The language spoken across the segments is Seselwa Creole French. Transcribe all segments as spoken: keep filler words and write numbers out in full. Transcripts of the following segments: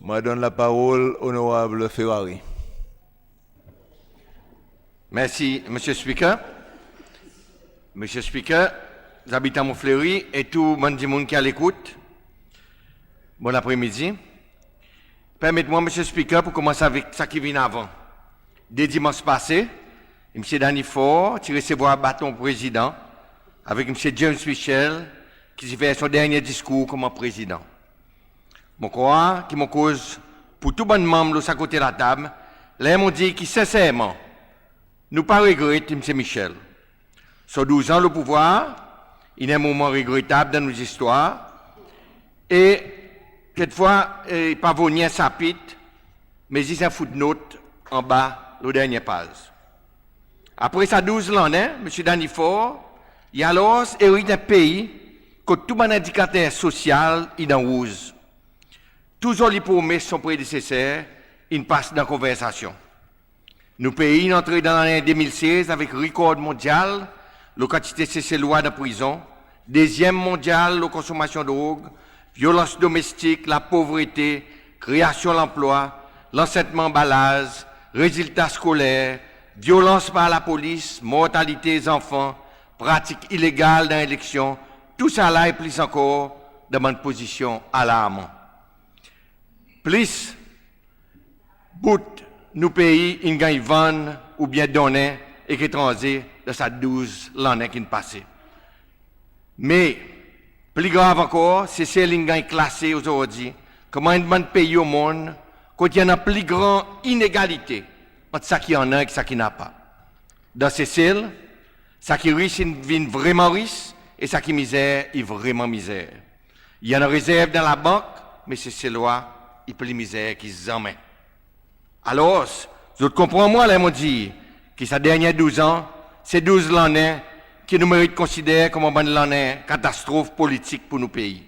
Mon a donn laparol Onorab Ferrari. Mersi Mr Speaker. Mr Speaker, zabitan Mont Fleuri e tou bann dimoun ki a lekout, bonn apre midi. Permet mwan Mr Speaker pou konmans avek sa ki vin avan. De Dimans pase, Mr Danny Faure ti resevwar baton Prezidan avek Mr James Michel ki ti fer son dernyen diskour konman Prezidan. Mon krwar ki mon koz pou tou bann Manm lo sa kote latab ler mon dir ki senserman nou pa regret Mr Michel. Son douz an lo pouvwar in en moman regretab dan nou zistwar e kekfwa i pa vo ni en sapit me zis en footnote anba lo dernyen paz. Apre sa douz lannen Mr Danny Faure i alors erit en pei kot tou bann endikater sosyal i dan rouz. Tou zoli promes son predeseser in pas dan konversasyon. Nou pei in antre dan lannen de mil sez avek rikord mondyal lo kantite Seselwa dan prizon, dezyenm mondyal lo konsonmasyon drog, vyolans domestik, lapovrete, kreasyon lanplwa, lansentman anba laz, rezilta skoler, vyolans par lapolis, mortalite zanfan, pratik ilegal dan eleksyon, tousala e plis ankor dan bann pozisyon alarman. Plis bout nou pei in ganny vann oubyen donnen ek etranze dan sa douz lannen ki'n pase. Me pli grav ankor, Sesel in ganny klase ozordi konman enn bann pei o monn kot i annan pli gran inegalite ant sa ki annan ek sa ki napa. Dan Sesel, sa ki ris in vin vreman ris e sa ki mizer i vreman mizer. I annan rezerv dan labank, me Seselwa i pli mizer ki zanmen. Alors, zot konpran mwan ler mon dir ki sa dernyen douz an se douz lannen ki nou merit konsider konman bann lannen katastrof politik pour nou pei.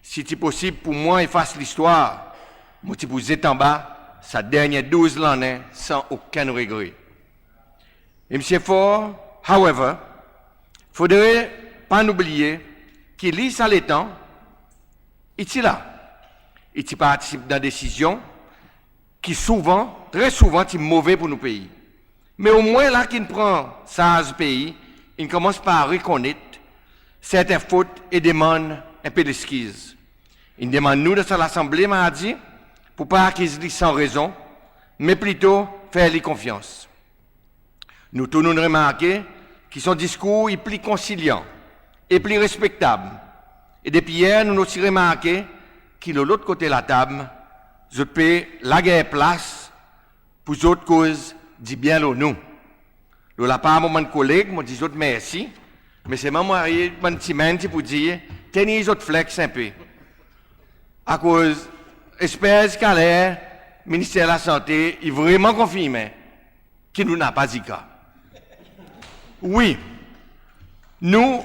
Si ti posib pour mwan efas listwar, mon ti pou zet anba sa dernyen douz lannen san okenn regre. Mr Faure, however, fodre pa nou bliye ki li sa letan i ti la, i ti partisip dan desizyon ki souvan, tre souvan ti move pour nou pei. Me omwen la ki'n pran sarz pei, in konmans par rekonnet serten fot e demann en pe leskiz. In demann nou dan sa Lasanble Mardi pour pa akiz li san rezon, me plito fer li konfyans. Nou tou nou'n remarke ki son diskour i pli konsilyan e pli respektab. E depi yer nou'n osi remarke ki lo lot kote latab zot pe lager plas pour zot koz dibyen lo nou. Lo lapar mon bann koleg mon dir zot mersi, me selman mon a vwar bann dimoun ti pou dir tenir zot flex en pe. Akoz esper ziska ler Minister Lasante i vreman konfirmen ki nou napa Zika. Wi, nou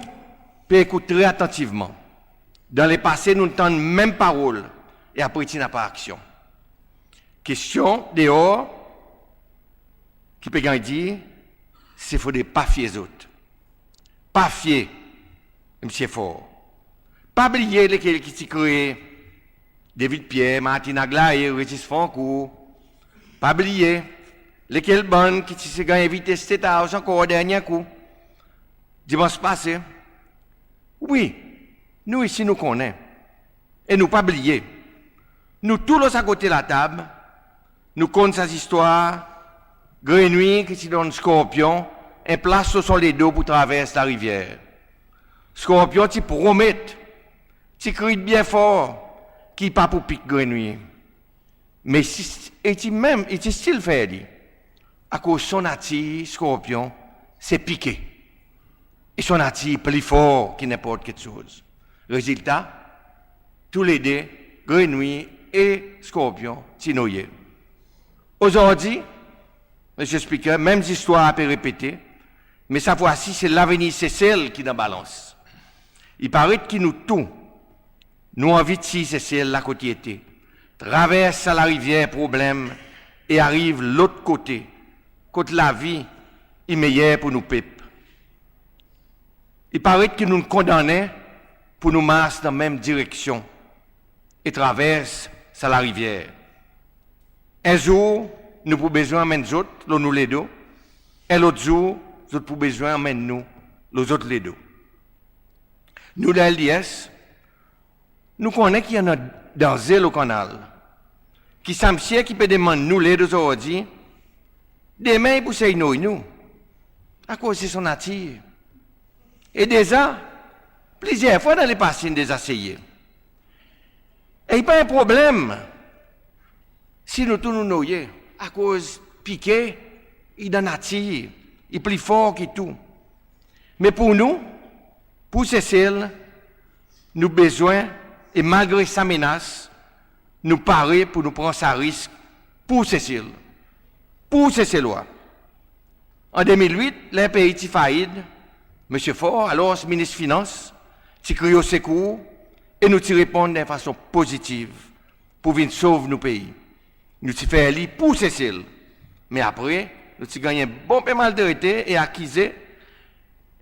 pe ekout tre atantivman. Dan lepase nou'n tann menm parol e apre ti napa aksyon. Kestyon deor ki pe ganny dir se fodre pa fye zot. Pa fye Mr Faure. Pa bliye lekel ki ti kree David Pierre, Martin Aglae, Regis Francourt. Pa bliye lekel bann ki ti se ganny envite State House ankor dernyen kou Dimans pase. Wi, nou isi nou konnen. E nou pa bliye. Nou tou lo sa kote latab nou konn sa zistwar grenwir ki ti donn Skorpyon en plas lo son ledo pour travers larivyer. Skorpyon ti promet, ti kriy byen for ki i pa pou pik grenwir. Me i ti menm, i ti still fer li. Akoz son natir Skorpyon se pike. E son natir pli for ki nenport keksoz. Rezilta, toulede grenwir e Skorpyon ti noye. Ozordi Mr Speaker, menm zistwar pe repete, me sa fwa si se lavenir Sesel ki dan balans. I paret ki nou tou nou anvi tir Sesel la kot i ete, travers sa larivyer problenm e ariv lot kote kot lavi i meyer pour nou pep. I paret ki nou'n kondannen pour nou mars dan menm direksyon e travers sa larivyer. En zour nou pou bezwen anmenn zot lo nou ledo, en lot zour zot pou bezwen anmenn nou lo zot ledo. Nou dan LDS, nou konnen ki i annan danze lo kannal, ki sa msye ki pe demann nou led ozordi, demen i pou sey noy nou, akoz se son natir. E deza, plizyer fwa dan lepase in deza seye. E i pa en problenm si nou tou nou noye, akoz pike i dan natir, i pli for ki tou. Me pour nou, pour Sesel, nou bezwen, e malgre sa menas, nou pare pour nou pran sa risk pour Sesel, pour Seselwa. An de mil wit, ler pei ti faid, Msye Faure, alors Minis Finans, ti kriy osekour e nou ti reponn dan en fason pozitiv pour vin sov nou pei. Nou ti fer li pour Sesel. Me apre, nou ti ganny en bon pe maltrete e akize.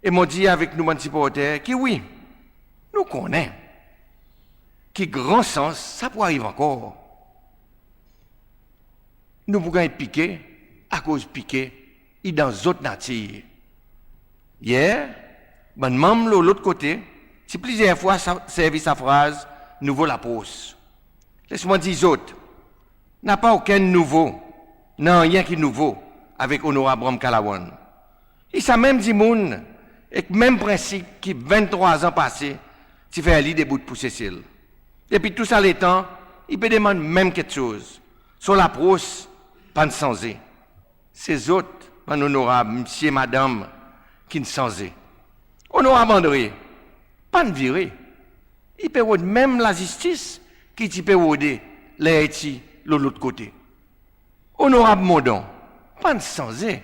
E mon dir avek nou bann siporter ki wi, nou konnen ki gran sans sa pou ariv ankor. Nou pou ganny pike, akoz pike i dan zot natir. Yer, bann manm lo lot kote ti plizyer fwa sa, servi sa fraz nouvo lapros. Les mwan dir zot, napa okenn nouvo, nanryen ki nouvo avek Onorab Ramkalawan. I sa menm dimoun ek menm prensip ki venntrwa an pase ti fer li debout pour Sesel. Depi tou sa letan, i pe demann menm keksoz. Son lapros pa'n sanze. Se zot, bann onorab, msye, madanm, ki'n sanze. Onorab Andre pa'n vire. I pe rod menm lazistis ki i ti pe rode ler i ti lo lot kote. Onorab Mondon pa'n sanze.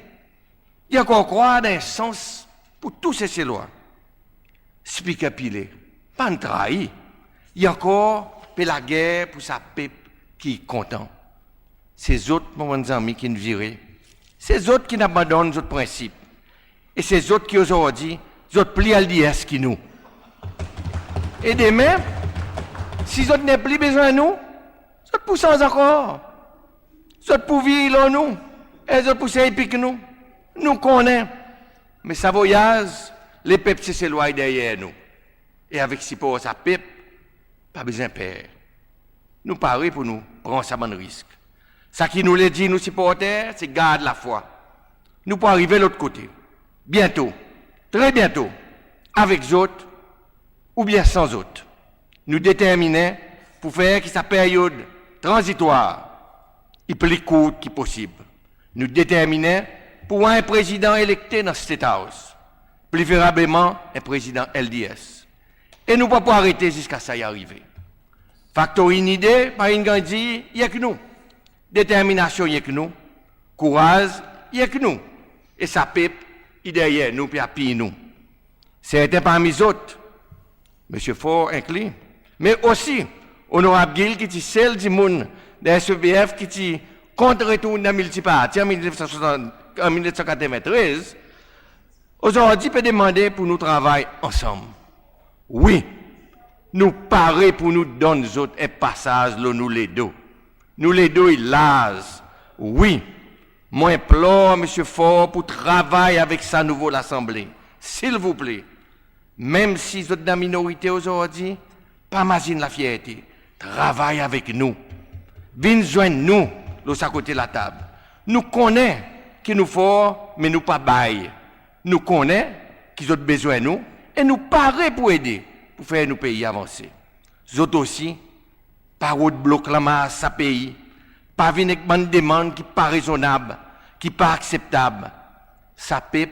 I ankor krwar dan en sans pour tou Seselwa. Spiker Pillay pa'n trayi. I ankor pe lager pour sa pep ki i kontan. Se zot, mon bann zanmi, ki'n vire. Se zot ki'n abandonn zot prensip. E se zot ki ozordi, zot pli LDS ki nou. E demen, si zot nepli bezwen nou, zot pou sanz ankor. Zot pou vir lo nou. E zot pou sey pik nou. Nou konnen. Me sa voyaz, lepep Seselwa i deryer nou. E avek sipor sa pep, pa bezwen per. Nou pare pour nou pran sa bann risk. Sa ki nou le dir nou siporter, se gard lafwa. Nou pou arive lot kote. Byento. Tre byento. Avek zot, oubyen san zot. Nou determinen pour fer ki sa peryod tranzitwar i pli kourt ki posib. Nou determinen pour war en prezidan elekte dan State House. Preferableman en prezidan LDS. E nou pa pou arete ziska sa i arive. Factory Nide pa in ganny dir, i ek nou. Determinasyon i ek nou. Kouraz i ek nou. E sa pep i deryer nou, pe apiy nou. Serten parmi zot, Msye Faure enkli, me osi Onorab Gill ki ti sel dimoun dan SPPF ki ti kont retourn dan miltiparti an mil nef san swasant, an mil nef san katreven trez, ozordi pe demande pour nou travay ansanm. Wi, nou pare pour nou donn zot en pasaz lo nou ledo. Nou ledo i larz. Wi, mon enplor Msye Faure pour travay avek sa nouvo Lasanble. Silvouple, menm si zot dan minorite ozordi, pa mazin lafyerte. Travay avek nou. Vin zwenn nou lo sa kote latab. Nou konnen ki nou for, me nou pa bay. Nou konnen ki zot bezwen nou e nou pare pour ede pour fer nou pei avanse. Zot osi, pa rod blok lanmars sa pei, pa vin ek bann demann ki pa rezonnab, ki pa akseptab. Sa pep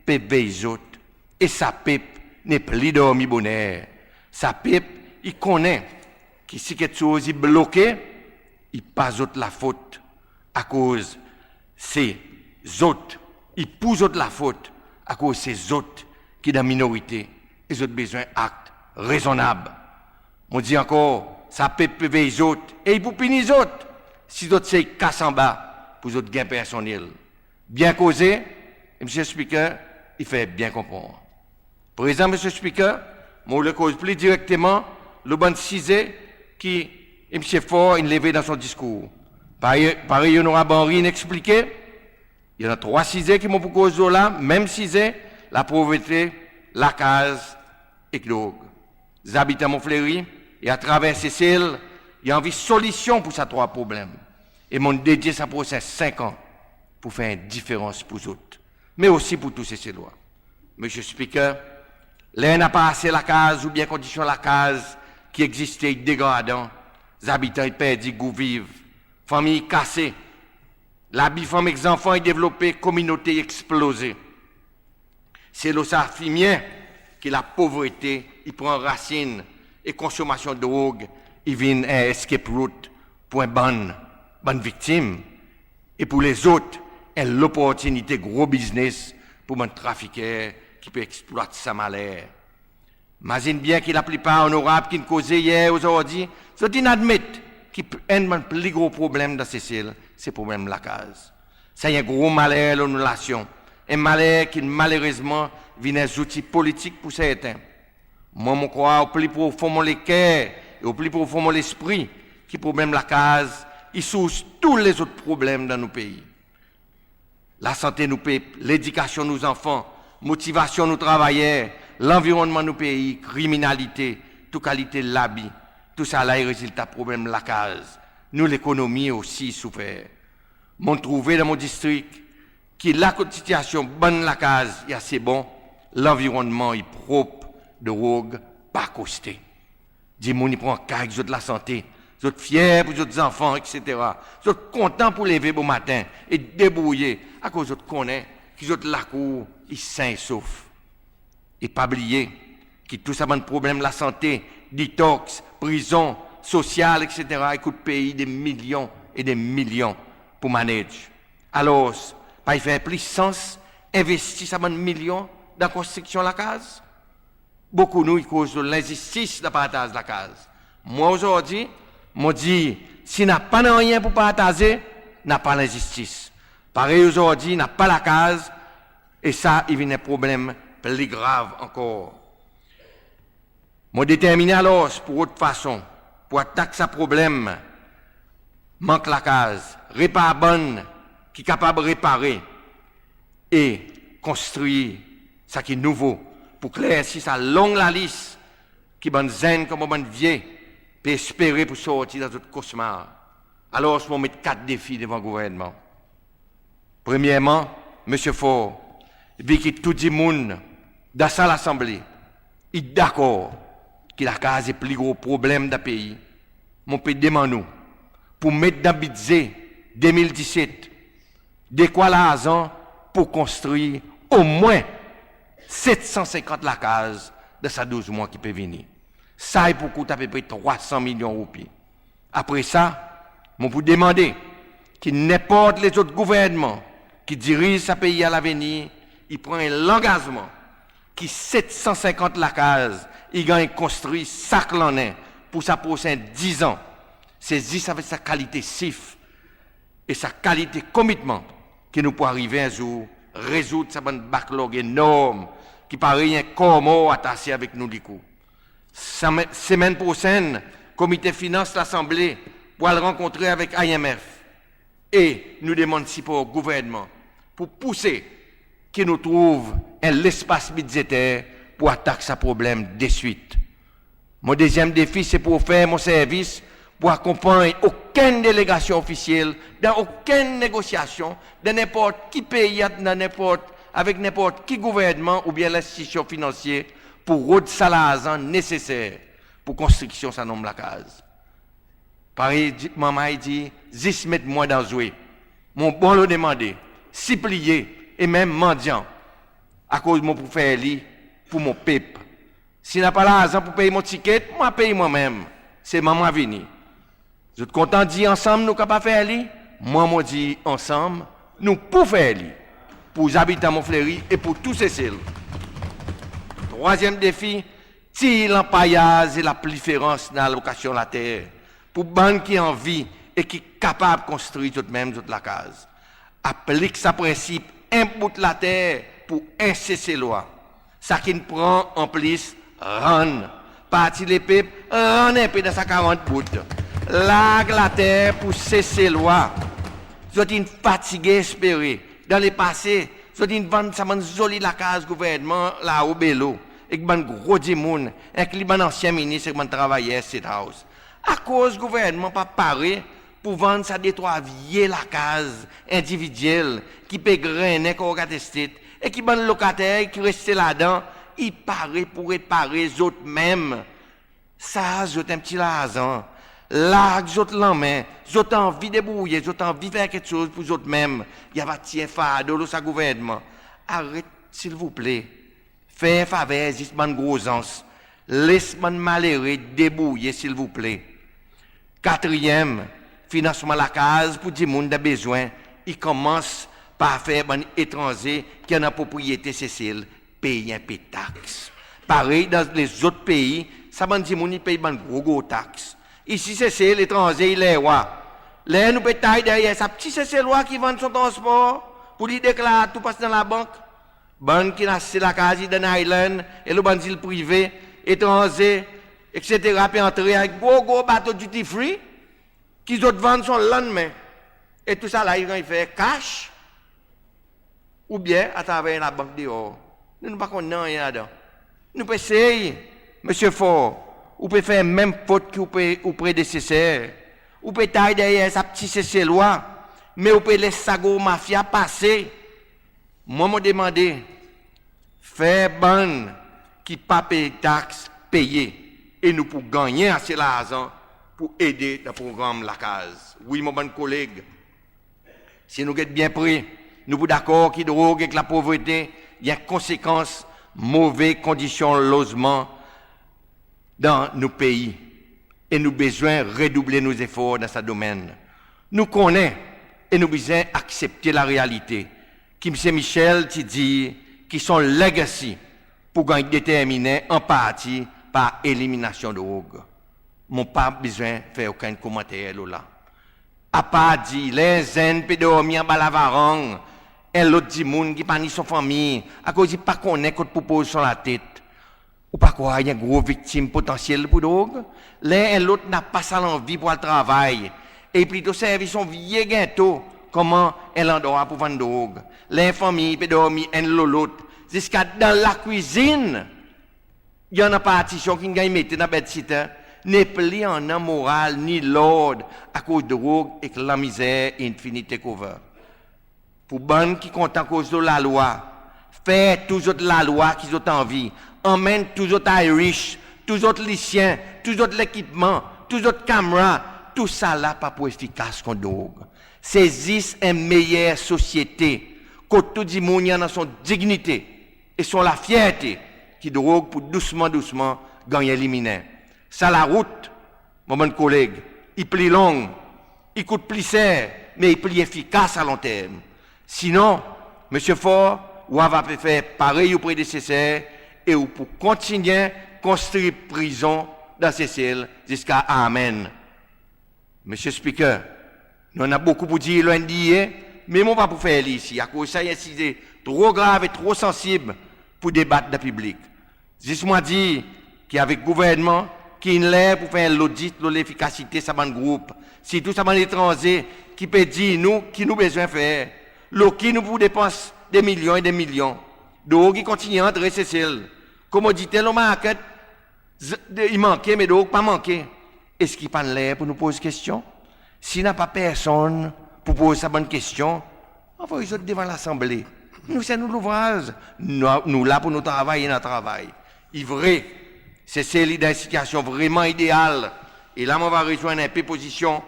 pe vey zot e sa pep nepli dormi boner. Sa pep i konnen ki si keksoz i bloke, i pa zot lafot, akoz se zot, i pou zot lafot, akoz se zot ki dan minorite e zot bezwen akt rezonnab. Mon dir ankor, sa pep pe vey zot e i pou pini zot si zot sey kas anba pour zot gen personnel. Byen koze, Msye Spiker, i fer byen konpran. Prezan, Msye Spiker, mon oule koz pli direkteman lo bann size ki Msye Faure in leve dan son diskour. Parey, parey Onorab Henrie in eksplike, i annan trwa size ki mon pou koz lo la, menm size, lapovrete, lakaz ek drog. Zabitan Mont Fleuri e atraver Sesel, i anvi solisyon pour sa trwa problenm. E mon'n dedye sa prosen senk an pour fer en diferans pour zot, me osi pour tou Seselwa. Mr Speaker, ler napa ase lakaz oubyen kondisyon lakaz ki egziste i degradan, zabitan i perdi gou viv, fanmir i kase, labi fanm ek zanfan i devlope, kominote i eksploze. Se lo sa fimye ki lapovrete i pran rasin e konsomasyon drog i vin en escape route pour en bann, bann viktim, e pour lezot, en loportinite gro biznes pour bann trafiker ki pe eksplwat sa maler. Mazin byen ki laplipar Onorab ki'n koze yer ozordi, zot in admet ki p-, enn bann pli gro problenm dan Sesel, se problenm lakaz. Sa i en gro maler lo nou nasyon, en maler ki malerezman vin en zouti politik pour serten. Mwan, mon krwar o pli profon mon leker e o pli profon mon lespri, ki problenm lakaz i sours tou lezot problenm dan nou pei. Lasante nou pep, ledikasyon nou zanfan, motivasyon nou travayer, lanvironnman nou pei, kriminalite, tou kalite labi, tousala i rezilta problenm lakaz. Nou lekonomi osi i soufer. Mon'n trouve dan mon distrik ki la kot sitiasyon bann lakaz i ase bon, lanvironnman i prop, drog pa koste. Dimoun i pran kar ek zot lasante, zot fyer pour zot zanfan, etsetera. Zot kontan pour leve bomaten e debrouye, akoz zot konnen ki zot lakour i sen e sof. E pa bliye ki tou sa bann problenm lasante, detox, prizon, sosyal, etsetera, i kout pei de milyon e de milyon pour manage. Alors, pa i fer plis sans envestir sa bann milyon dan konstriksyon lakaz? Bokou nou i koz lo lenzistis dan partaz lakaz. Mwan ozordi, mon dir, si napa nanryen pour partaze, napa lenzistis. Parey ozordi, napa lakaz, e sa i vin en problenm pli grav ankor. Mon determinen alors pour rod fason pour atak sa problenm mank lakaz, repar bann ki kapab repare e konstrir sa ki nouvo pour klersi sa long lalis ki bann zenn konman bann vye pe espere pour sorti dan zot kosmar. Alors, mon met kat defi devan Gouvernman. Premyerman, Msye Faure, vi ki tou dimoun dan sa Lasanble i dakor ki lakaz i pli gro problenm dan pei, mon pe demann ou pour met dan Bidze de mil diset dekwa larzan pour konstrir omwen set san senkant lakaz dan sa douz mwan ki pe vini. Sa i pou kout apepre trwa san milyon roupi. Apre sa, mon pou demande ki nenport lezot Gouvernman ki diriz sa pei a lavenir i pran en langazman ki set san senkant lakaz i ganny konstri sak lannen pour sa prosen diz an. Se zis avek sa kalite sif e sa kalite komitman ki nou pou arive en zour rezoud sa bann backlog enorm ki parey en kor mor atase avek nou likou. Semen, semenn prosenn, Komite Finans Lasanble pou al rankontre avek I M F e nou demann sipor Gouvernman pour pouse ki nou trouv en lespas bidzeter pour atak sa problenm deswit. Mon dezyenm defi se pour ofer mon servis pour akonpanny okenn delegasyon ofisyel dan okenn negosyasyon dan nenport ki pei, dan nenport, avek nenport ki Gouvernman oubyen lenstitisyon finansye pour rod sa larzan neseser pour konstriksyon sa nonm lakaz. Parey di, manman i dir, zis met mwan dan zwe. Mon bon lo demande, sipliye e menm mandyan, akoz mon pou fer li pour mon pep. Si napa larzan pour pey mon tiket, mon a pey mwan menm. Se manman vini. Zot kontan dir ansanm nou kapab fer li? Mwan mon dir ansanm nou pou fer li, pour zabitan Mont Fleuri e pour tou Sesel. Trwazyenm defi, tir lanpayaz e ladiferans dan alokasyon later pour bann ki anvi e ki kapab konstri zot menm zot lakaz. Aplik sa prensip en bout later pour en Seselwa. Sa ki'n pran an plis, rann. Parti Lepep, rann en pe dan sa karant bout. Larg later pour Seselwa. Zot in fatige espere. Dan lepase, zot in vann sa bann zoli lakaz gouvernman lao Belo, ek bann gro dimoun, enkli bann ansyen minis ek bann travayer State House. Akoz gouvernman pa pare pour vann sa detrwa vye lakaz endividyel ki pe grennen Corgat Estate, e ki bann lokater ki reste ladan i pare pour repare zot menm? Sarz zot en pti larzan, larg zot lanmen, zot anvi debourye, zot anvi fer keksoz pour zot menm, i ava tir en fardo lo sa gouvernman. Aret silvouple. Fer en faver zis bann gro zans. Les bann malere debourye silvouple. Katriyenm, finansman lakaz pour dimoun dan bezwen i konmans par fer bann etranze ki annan propriyete Sesel pey en pe taks. Parey dan lezot pei, sa bann dimoun i pey bann gro gro taks. Isi Sesel, etranze i lerwa. Ler nou pe tay deryer sa pti Seselwa ki vann son transpor pour li deklar tou, pas dan labank. Bann ki'n aste lakaz Eden Island e lo bann zil prive, etranze, etsetera pe antre avek gro gro bato duty free ki zot vann son lannmen. E tousala i ganny fer cash oubyen atraver labank deor. Nou, nou pa konn nanryen ladan. Nou pe sey, Msye Faure, ou pe fer menm fot ki ou pe, ou predeseser. Ou pe tay deryer sa pti Seselwa, me ou pe les sa gro mafya pase. Mwan mon demande, fer bann ki pa pey taks peye, e nou pou gannyen ase larzan pour ede dan progranm lakaz. Wi, mon bann koleg, si nou get byen pre, nou pou dakor ki drog ek lapovrete i en konsekans move kondisyon lozman dan nou pei, e nou bezwen redouble nou zefor dan sa domenn. Nou konnen e nou bezwen aksepte larealite ki Msye Michel ti dir ki son legacy pou ganny determinen an parti par eliminasyon drog. Mon pa bezwen fer okenn komanter lo la. Apard dir, ler en zenn pe dormi anba lavarang en lot dimoun ki pa ni son fanmir, akoz i pa konnen kot pou poz son latet, ou pa krwar i en gro viktim potansyel pour drog? Ler en lot napa sa lanvi pour al travay, e i plito servi son vye gento konman en landrwa pour vann drog. Ler en fanmir pe dormi enn lo lot, ziska dan lakwizin, i annan partisyon ki'n ganny mete dan bedsitter, nepli annan moral ni lord, akoz drog ek lamizer in fini take over. Pour bann ki kontan koz lo lalwa, fer tou zot lalwa ki zot anvi, anmenn tou zot Irish, tou zot lisyen, tou zot lekipman, tou zot kamera, tousala pa pou efikas kont drog. Se zis en meyer sosyete kot tou dimoun i annan son dinyite e son lafyerte ki drog pou dousman dousman ganny eliminen. Sa larout, mon bann koleg, i pli long, i kout pli ser, me i pli efikas a lonterm. Sinon, Msye Faure, ou ava pe fer parey ou predeseser e ou pou kontinyen konstri prizon dan Sesel ziska amen. Msye Speaker, nou annan bokou pou dir lo N D E A, me mon pa pou fer li isi, akoz sa i en size tro grav e tro sansib pour debat dan piblik. Zis mon a dir ki avek gouvernman ki in ler pou fer lodit lo lefikasite sa bann group, sirtou sa bann etranze ki pe dir nou ki nou bezwen fer, lo ki nou pou depans de milyon e de milyon. Drog i kontinyen antre Sesel. Komodite lo market, z-, de, i manke, me drog pa manke. Eski pa'n ler pour nou poz kestyon? Si napa personn pour poz sa bann kestyon, anvoy zot devan Lasanble. Nou, se nou louvraz. Nou, nou la pour nou travay e nou a travay. I vre, Sesel i dan en sitiasyon vreman ideal. E la mon ava rezwenn en pe pozisyon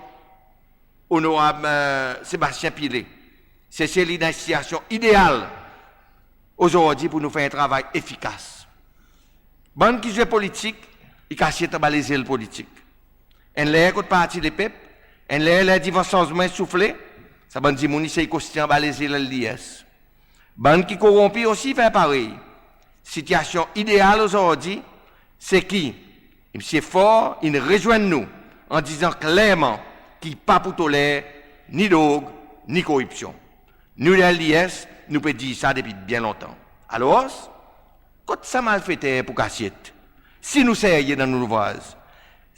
Onorab, e, Sebastien Pillay. Sesel i dan en sitiasyon ideal ozordi pour nou fer en travay efikas. Bann ki zwe politik i kasyet anba lezel politik. Enn ler kot Parti Lepep, enn ler, ler divan sanzman i soufle, sa bann dimoun i sey koste anba lezel L D S. Bann ki koronpi osi i fer parey. Sitiasyon ideal ozordi se ki Msye Faure in rezwenn nou an dizan klerman ki pa pou toler ni drog ni koripsyon. Nou dan L D S nou pe dir sa depi byen lontan. Alors, kot sa malfeter pou kasyet? Si nou serye dan nou louvraz,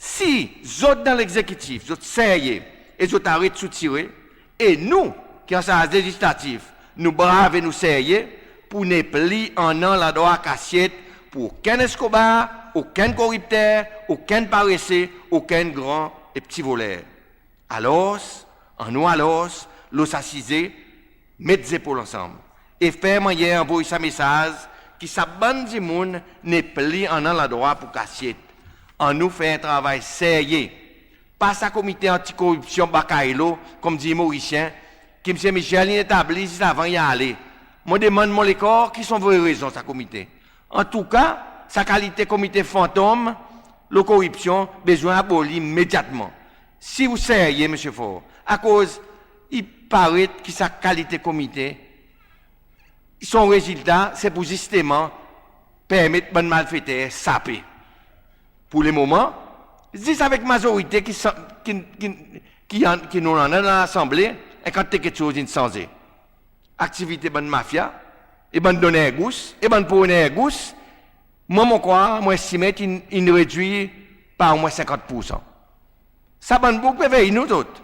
Si zot dan Legzekitif zot serye e zot aret soutire, e nou ki ansarz Lezislatif nou brav e nou serye, pour nepli annan landrwa kasyet pour okenn eskobar, okenn koripter, okenn parese, okenn gran e pti voler. Alors, annou alors lo sa size met zepol ansanm e fer mannyer anvoy sa mesaz ki sa bann dimoun nepli annan landrwa pour kasyet. Annou fer en travay serye. Pa sa Komite Anti-Koripsyon bakaylo, konmdir Morisyen, ki Msye Michel in etabli zis avan i ale. Mon demann mon lekor ki son vre rezon sa komite. Antouka, sa kalite komite fantom lo koripsyon bezwen aboli imedyatman. Si ou serye, Msye Faure, akoz i paret ki sa kalite komite, son rezilta se pour zisteman permet bann malfeter sape. Pour lemoman, zis avek mazorite ki sa-, ki, ki, ki ann-, ki nou annan dan Lasanble, en kantite keksoz in sanze. Aktivite bann mafya, e bann doner gous, e bann prener gous, mwan mon krwar, mon estimet in, in redwir par omwen senkant poursan. Sa bann boug pe vey nou zot.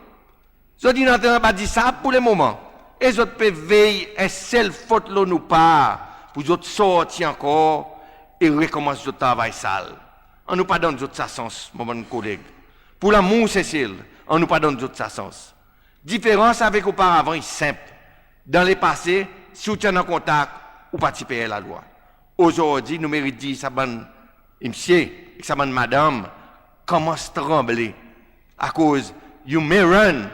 Zot in antre anba disab pour lemoman. E zot pe vey en sel fot lo nou par pour zot sorti ankor e rekonmans zot travay sal. Annou pa donn zot sa sans, mon bann koleg. Pour lamour Sesel, annou pa donn zot sa sans. Diferans avek oparavan i senp. Dan lepase, si ou ti annan kontak, ou pa ti pe lalwa. Ozordi, nou merit dir sa bann msye ek sa bann madanm, konmans tranble. Akoz you may run,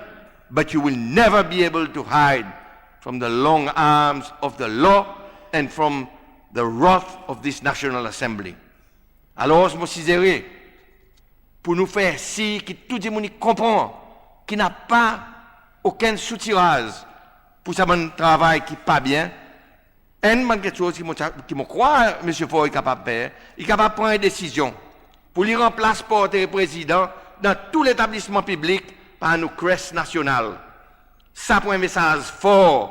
but you will never be able to hide from the long arms of the law and from the wrath of this National Assembly. Alors, mon sizere, pour nou fer sir ki tou dimoun i konpran ki napa okenn soutiraz pour sa bann travay ki pa byen, enn bann keksoz ki mon, ki mon krwar Msye Faure i kapab fer, i kapab pran en desizyon pour li ranplas portre Prezidan dan tou letablisman piblik par nou kres nasyonal. Sa pour en mesaz for,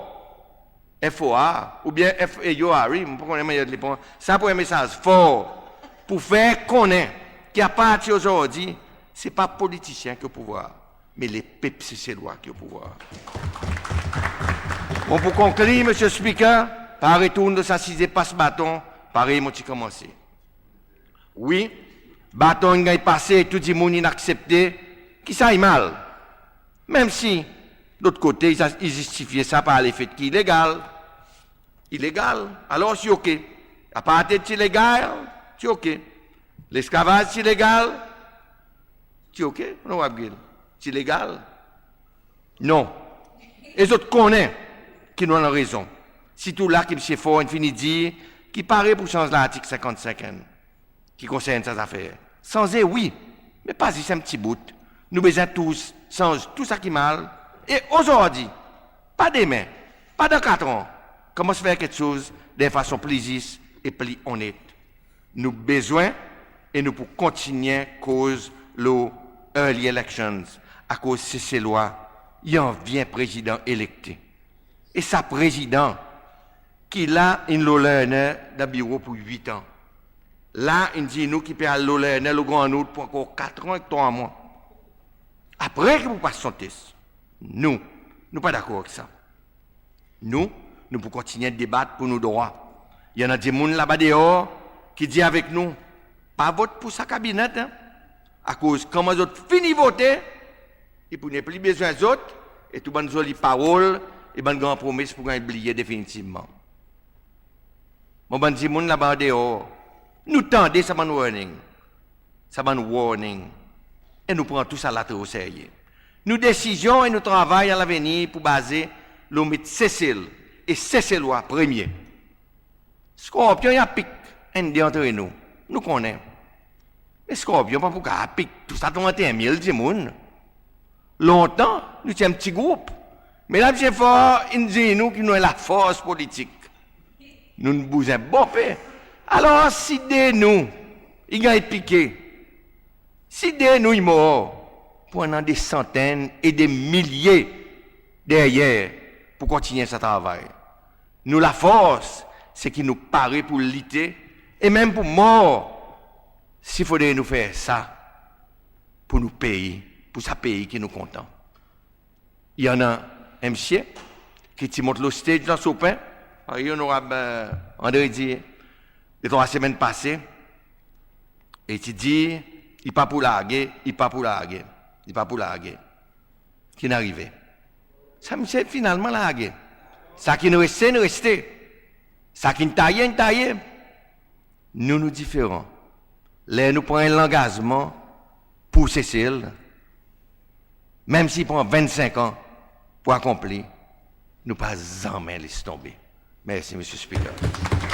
F O R, oubyen F A U R E, mon pa konnen mannyer li pran. Sa pour en mesaz for pour fer konnen ki apartir ozordi, se pa politisyen ki o pouvwar, me lepep Seselwa ki o pouvwar. Bon, pour konklir, Msye Speaker, par retourn lo sa size pas baton, parey mon ti konmanse. Wi, baton in ganny pase, tou dimoun in aksepte ki sa i mal. Menm si lot kote i, i zistifye sa par lefet ki i legal. I legal, alors i ok. Apartheid ti legal, ti ok. Lesklavaz ti legal, ti ok, Onorab Gill, ti legal. Non. E zot konnen ki nou annan rezon. Sirtou la ki Msye Faure in fini dir ki i pare pour sanz Lartik senkannsenk enn ki konsern sa zafer. Sanze wi, me pa zis en pti bout. Nou bezwen tous sanz tou sa ki mal. E ozordi, pa demen, pa dan kat an, konmans fer keksoz dan en fason pli zis e pli onnet. Nou bezwen e nou pou kontinyen koz lo early elections, akoz Seselwa i anvi en Prezidan elekte. E sa Prezidan ki la in low learner dan biro pour wit an, la in dir nou ki i pe al low learner lo Grand Route pour ankor kat an ek trwa mwan. Apre ki i pou pas son tes. Nou, nou pa dakor ek sa. Nou, nou pou kontinyen debat pour nou drwa. I annan dimoun laba deor ki dir avek nou, pa vot pour sa kabinet, en. Akoz konman zot fini vote, i pou nepli bezwen zot, e tou bann zoli parol e bann gran promes pou ganny bliye definitivman. Mon bann dimoun laba deor, nou tande sa bann warning. Sa bann warning. E nou pran tou sa la tre o serye. Nou desizyon e nou travay a lavenir pou baze lo met Sesel e Seselwa premye. Skorpyon i apik enn de antre nou, nou konnen. Me skorpyon pa pou kapab apik tou sa trannteen mil dimoun. Lontan, nou ti en pti group. Me la Msye Faure in dir nou ki nou en lafors politik. Nou'n bouze bonpe. Alors, si de nou i ganny pike, si de nou i mor, pou annan de santenn e de milye deryer pour kontinyen sa travay. Nou lafors, se ki nou pare pour lite e menm pour mor, si fodre nou fer sa. pour nou pei, pour sa pei ki nou kontan. I annan en msye ki ti mont lo stage dan Sopen, parey Onorab Andre i dir, detrwa semenn pase, e i ti dir i pa pou large, i pa pou large, i pa pou large. Ki'n arive? Sa msye finalman large. Sa ki'n reste, in reste. Sa ki'n taye, in taye. Nou, nou diferan. Ler nou pran en langazman pour Sesel, menm si i pran vennsenk an pour akonpli, nou pa zanmen les tonbe. Mersi Mr Speaker.